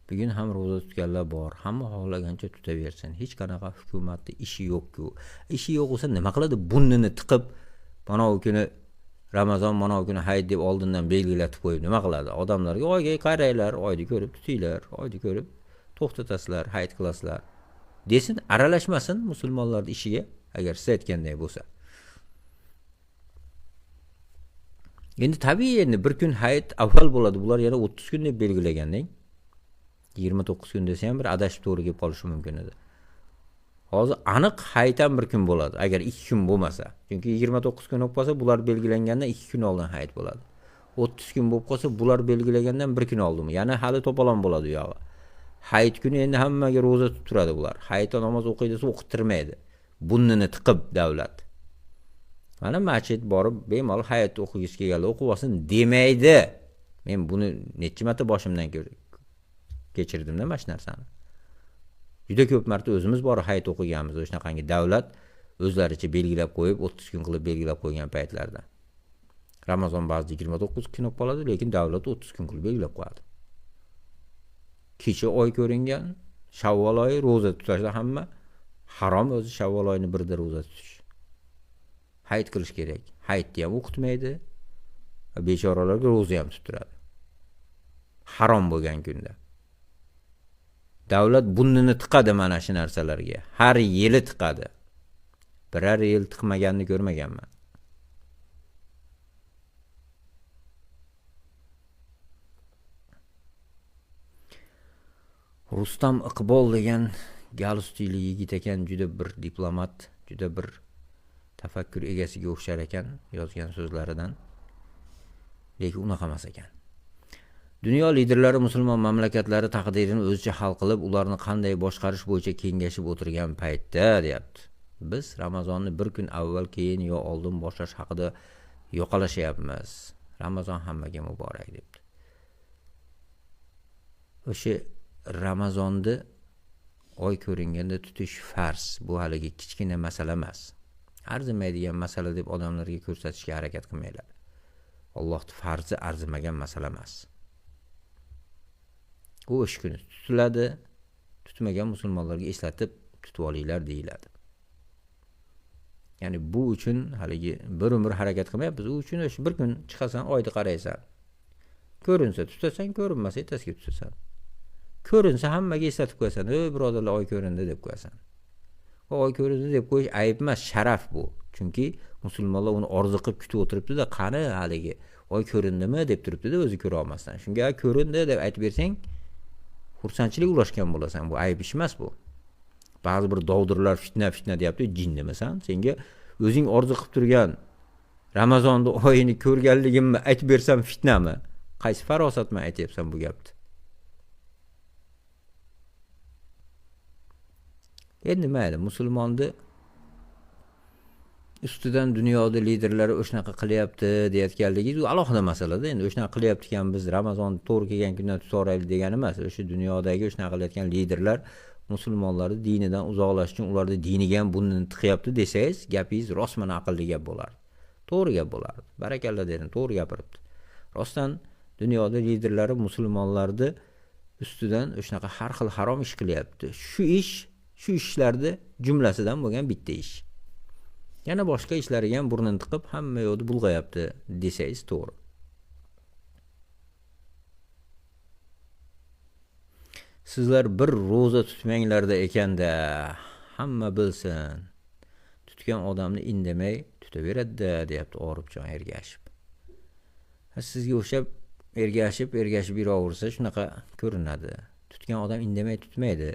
Bugun ham ro'za tutganlar bor. Hamma xohlagancha tutaversin. Hech qanaqa hukumatning ishi yo'q-ku. Ishi yo'q bo'lsa nima qiladi? Burnini tiqib, mana bu kuni Ramazon, mana bu kuni hayit deb oldindan belgilatib qo'yib nima qiladi? Odamlarga oyga qaranglar, oyni ko'rib tutinglar, oyni ko'rib to'xtatasizlar, hayit qilasizlar desin, aralashmasin musulmonlarning ishiga, agar siz aytganday bo'lsa. Endi tabiiy, endi bir kun hayit avval bo'ladi. Bular yana 30 kun deb belgilagandan 29 kun desa ham bir adashib to'g'ri kelib qolishi mumkin edi. Hozir aniq hayit ham bir kun bo'ladi, agar 2 kun bo'lmasa. Chunki 29 kun bo'lib qolsa, bular belgilangandan 2 kun oldin hayit bo'ladi. 30 kun bo'lib qolsa, bular belgilagandan 1 kun oldin. Yana hali to'polon bo'ladi u yog'i. Hayit kuni endi hammaga ro'za tutib turadi bular. Hayitda namoz o'qiy desa o'qittirmaydi. Burnini tiqib davlat. Mana masjid borib bemalol hayit o'qigisi kelganlar o'qib olsin demaydi. Men buni necha marta boshimdan kechirdimda mana shu narsani. Juda ko'p marta o'zimiz borib hayit o'qiganmiz, o'shanaqangi davlat o'zlaricha belgilab qo'yib, 30 kun qilib belgilab qo'ygan paytlarda. Ramazon ba'zida 29 kun bo'lib qoladi, lekin davlat 30 kun qilib belgilab qo'yadi. Kecha oy ko'ringan, Shavvol oyi ro'za tutashda hamma harom o'zi Shavvol oyini birda ro'za tutish. Hayit qilish kerak. Hayitni ham o'qitmaydi. Bechoralarga ro'za ham tuttiradi. Harom bo'lgan kunda. Davlat burnini tiqadi mana shu narsalarga. Har yili tiqadi. Biror yil tiqmaganini ko'rmaganman. Rustam Iqbol degan galstukli yigit ekan, juda bir diplomat, juda bir tafakkur egasiga o'xshar ekan yozgan so'zlaridan. Lekin unaqa emas ekan. Dunyo liderlari musulmon mamlakatlari taqdirini o'zicha hal qilib, ularni qanday boshqarish bo'yicha kengashib o'tirgan paytda deyapti. Biz Ramazonni bir kun avval, keyin yo oldin boshlash haqida yo'qolashyapmiz. Ramazon hammaga muborak debdi. O'sha Ramazonni oy ko'ringanda tutish farz. Bu haligi kichkina masala emas. Arzimaydigan masala deb odamlarga ko'rsatishga harakat qilmanglar. Allohning farzi arzimagan masala emas. U o'sha kuni tutiladi, tutmagan musulmonlarga eslatib tutib olinglar deyiladi. Ya'ni bu uchun haligi bir umr harakat qilmayapmiz. U uchun o'sha bir kun chiqasan, oyni qaraysan. Ko'rinsa tutasan, ko'rinmasa ertasiga tutasan. Ko'rinsa hammaga eslatib qo'yasan. "Ey birodarlar, oy ko'rindi" deb qo'yasan. Oy ko'rindi deb qo'yish ayib emas, sharaf bu. Chunki musulmonlar uni orzu qilib kutib o'tiribdi-da, qani haligi oy ko'rindimi deb turibdi-da, o'zi ko'ra olmasdan. Shunga ko'rindi deb aytib bersang, xursandchilik ulashgan bo'lasan. Bu ayib ish emas bu. Ba'zi bir dovdirlar fitna fitna deyapti, jinnimisan? Senga o'zing orzu qilib turgan Ramazonda oyini ko'rganligimni aytib bersam fitnami? Qaysi farosat bilan aytyapsan bu gapni? Endi mayli, musulmonni ustidan dunyoda liderlari o'shanaqa qilyapti deyotganligi u alohida masalada. Endi o'shanaqa qilyapti ekan, biz Ramazon to'g'ri kelgan kundan tutaveraylik degani emas. O'sha dunyodagi o'shanaqa qilayotgan liderlar musulmonlarni dinidan uzoqlashish uchun ularni diniga ham burnini tiqyapti desangiz, gapingiz rostman aqlli gap bo'lardi. To'g'ri gap bo'lardi. Barakalla dedim, to'g'ri gapiribdi. Rostdan dunyoda liderlari musulmonlarni ustidan o'shanaqa har xil harom ish qilyapti. Shu ish, shu ishlarni jumlasidan bo'lgan bitta ish. Yana boshqa ishlariga ham burnini tiqib hamma yo'lni bulg'ayapti desangiz to'g'ri. Sizlar bir ro'za tutmanglarda ekanda hamma bilsin. Tutgan odamni indamay tutaveradi-da, deyapti Orifjon Ergashib. Ha, sizga o'xshab ergashib yuraversa shunaqa ko'rinadi. Tutgan odam indamay tutmaydi.